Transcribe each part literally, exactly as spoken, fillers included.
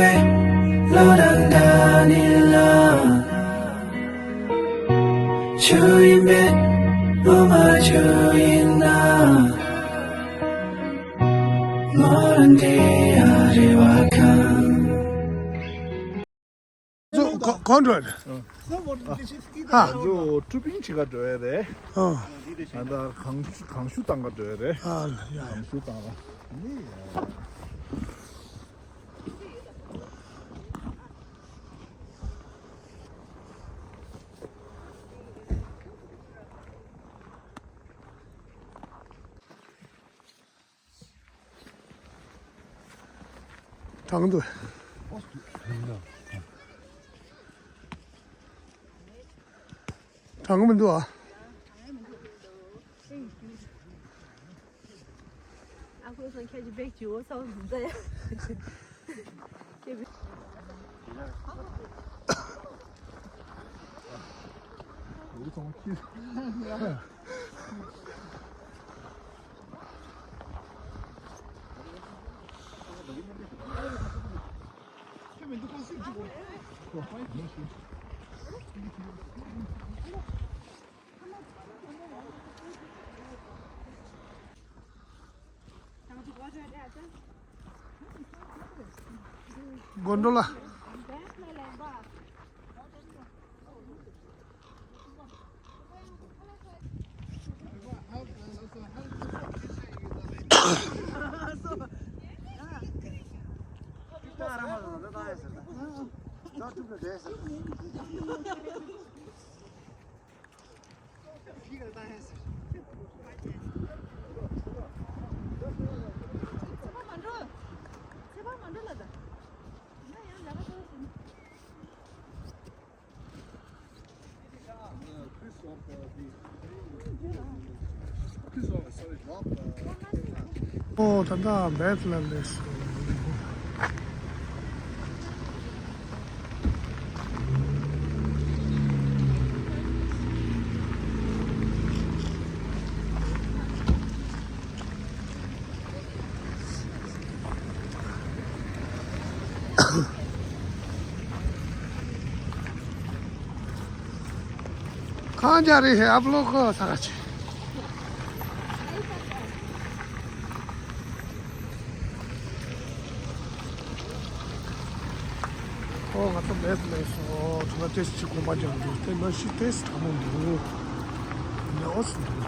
ལོ་དང་ཟླ་ནི་ལ། ཆུ་ཡིན་པས་ལོ་མ་ཆུ་ཡིན་ན། མོ་རང་དེ་ཡ་རེ་བ་ཁང་། ག་གང་འགྲོ་རེད། ཧ། ང་ཚོ་ཀྲུ་པིན་ཆི་ག་འགྲོ་ཡ་རེད། ཨ། ང་ད་གང་གང་ཤུ་བཏང་ག་འགྲོ་ཡ་རེད། ཨ་ལ་ཡ་ཡ། གང་ཤུ་བཏང་ར། ནི་ཡ། དྲང་འདུག་དྲང་མི་འདུག་ཨ། ཨ་ཁུ་སང་ཁྱེད་ཀྱི་བེག་ཅིག་འོ་ཚང་འཛིན་ས་ཡ། ཁྱེད་བེག་དགོན་འགྲོ་ལ། ཨོ་ད་ལྟ་བེད་ལ་སླེབས་སོང་། ཁང་རྒྱ་རེ་ཧེ་ཨབ་ལོ་ཁོ་ས་ག་ཆེ། ཨོ་ང་ཚོ་མེད་མེད་སོང་། ཨོ་ཐོག་ལ་ཏེས་ཅི་གོམ་པ་རྒྱག་འདུག་ཏེ་མ་ཤི་ཏེས་དྲང་མོ་འདུག་ནེ་ཨོ་སི་འདུག་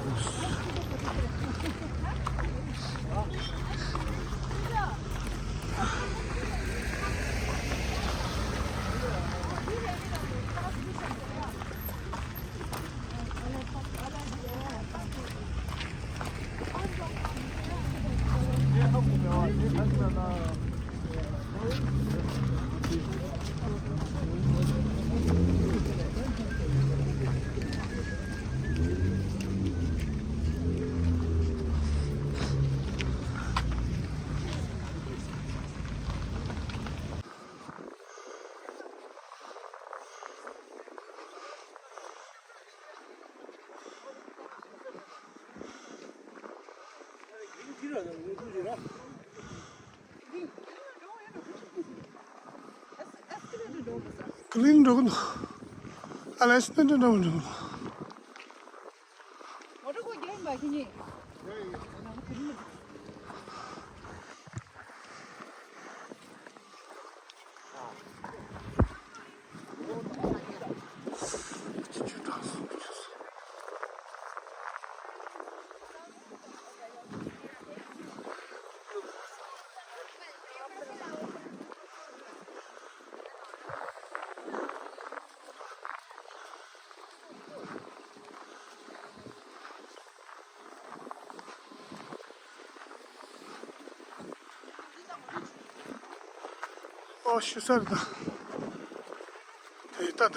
ཀླིན་འགྲོ་གི་འདུག་ཨ་ལས་སྣོད་འདྲ་འདྲ་མི་འགྲོ་གི་འདུག་ཨོ་ཤི་སར་ད། དེ་ལྟ་ད།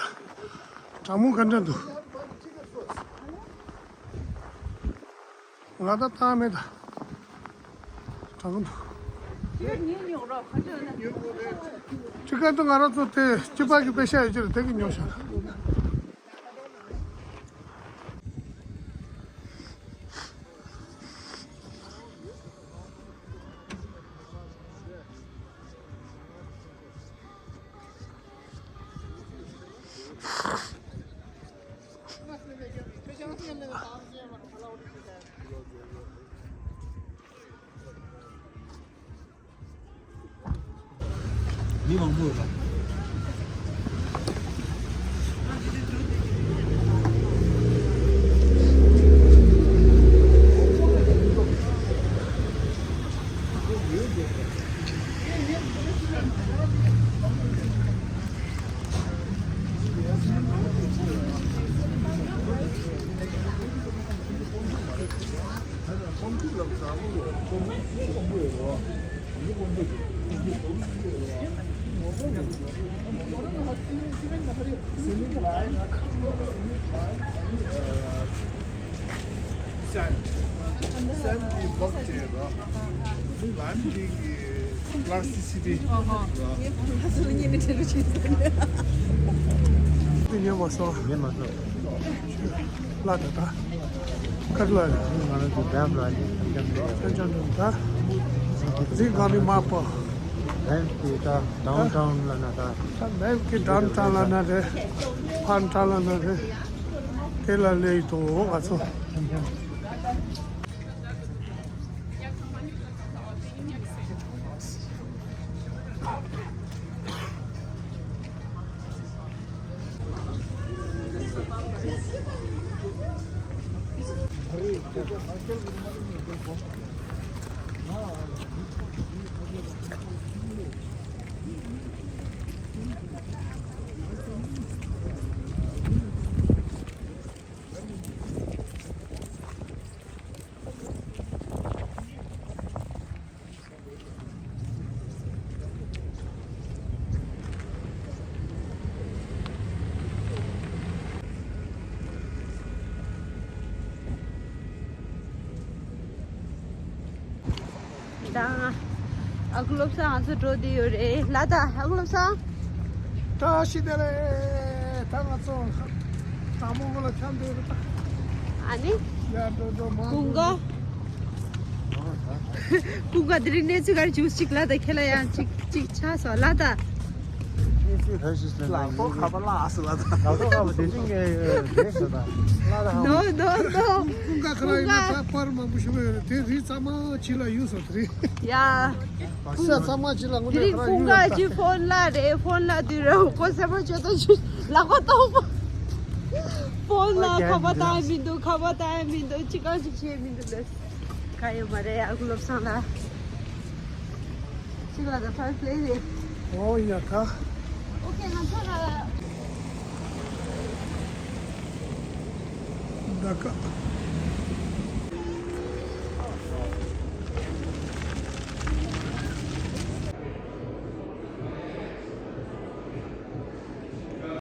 གྲང་མོ་ག་འདྲ་འདུག་ང་ད་བཏང་མེད་ད། གྲང་འདུག་ཁྱི་ཁ་ཏུ་ང་རང་ཚོ་དེ་སྐྱི་པགས་ཀྱི་པེ་ཤ་ཡོད་ཀྱི་རེད། དེ་གི་ཉོ་ཤག་མི་མང་པོ་ཡོད་པ། ལམ་གྱི་པླཱ་སི་ཊི་སི་ཊི། ཨ་ཧ། ངས་ཕར་ལ་སོང་ཉིན་ནས་དྲན་རུ་ཆེ་ཟེར་ནས། དེ་ཉན་མ་སོང་། ཉན་མ་སོང་། ལ་ད་ད། ཁར་ལ་ཡ། ང་རང་ཚོ་བེམ་ལ་ནི་ཁྱམས་ཁྱམས་རེད། ཁྱམས་ཁྱམས་རེད་ད། འཛིན་གང་ནི་མ་པ། བེམ་དེ་ད་ཌའོན་ཊའོན་ལ་ན་ད། ད་བེམ་གི་ཌའོན་ཊའོན་ལ་ན་རེད། ཕན་ཊའོན་ལ་ན་རེད། དེ་ལ་ལས་ཡི་དོ་ང་ཚོ། ཁྱམས་ཁྱམས། ད་ཨ་ཁུ་བློ་བཟང་ང་ཚོ་འགྲོ་བསྡད་ཡོད་རེད། ལ་ད་ཨ་ཁུ་བློ་བཟང་། བཀྲ་ཤིས་བདེ་ལེགས། ད་ང་ཚོ་དང་མོ་གོ་ལ་འཁྱམས་བསྡད་ཡོད་རེད་ད། ཨ་ནི། ཡར་འགྲོ་འགྲོ་མར་ཀུན་འགྲོ་དགའ། འགྲོ། ཀུན་དགའ་དེ་རིང་གནས་ཚུལ་ག་རེ་བྱུང་ཅིག་ལ་ད་ཁྱེད་ལ་ཡང་ཅིག་ཅིག་ཆགས་སོང་ལ་ད། གནས་ཚུལ་ག་རེ་ཞིག་ལབ་ན། ལག་ཐོག་ཁ་པར་བརླགས་སོང་ལ་ད། ལག་ཐོག་ཁ་པར་དེ་བཞིན་གནས་ཡོད་རེད་ཟེར་ད། ལ་ད་ཧ། ནོ་ནོ་ནོ། ཀུན་དགའ་ཁ་ར་ཡིན་ན་ད་པར་མང་པོ་ཞིག་ཡོད་རེད། དེ་རིགས་ཚང་མ་ཕྱི་ལ་གཡུགས་སོང་དེ་རིང་། ཡ། ས་ཚང་མ་ཕྱི་ལ་དངོས་དེ་གནས་རིང་ཁ་ར་ཀུན་གཡུགས་ཡོད་དགའ་ད། ཀྱི་ཕོན་ལ་རེད། ཕོན་ལ་དུས་རེད་ཀོ་སེ་མ་ཆོད་དོ་ཆུ་ལག་པ་སྟོང་པ། ཕོན་ལ་ཁ་པར་བཏང་མི་འདུག་ཁ་པར་བཏང་མི་འདུག་ཅི་གང་ཞིག་བྱས་མི་འདུག་ལབ། ག་ཡོད་མ་རེད་ཨ་ཁུ་བློ་བཟང་ལགས། གཅིག་ལ་ད་ཕར་པླེ་རེད། ཨོ་ཡ་ད། ཨོ་ཁེ་ང་ཚོ་ལ། ད་ཀ།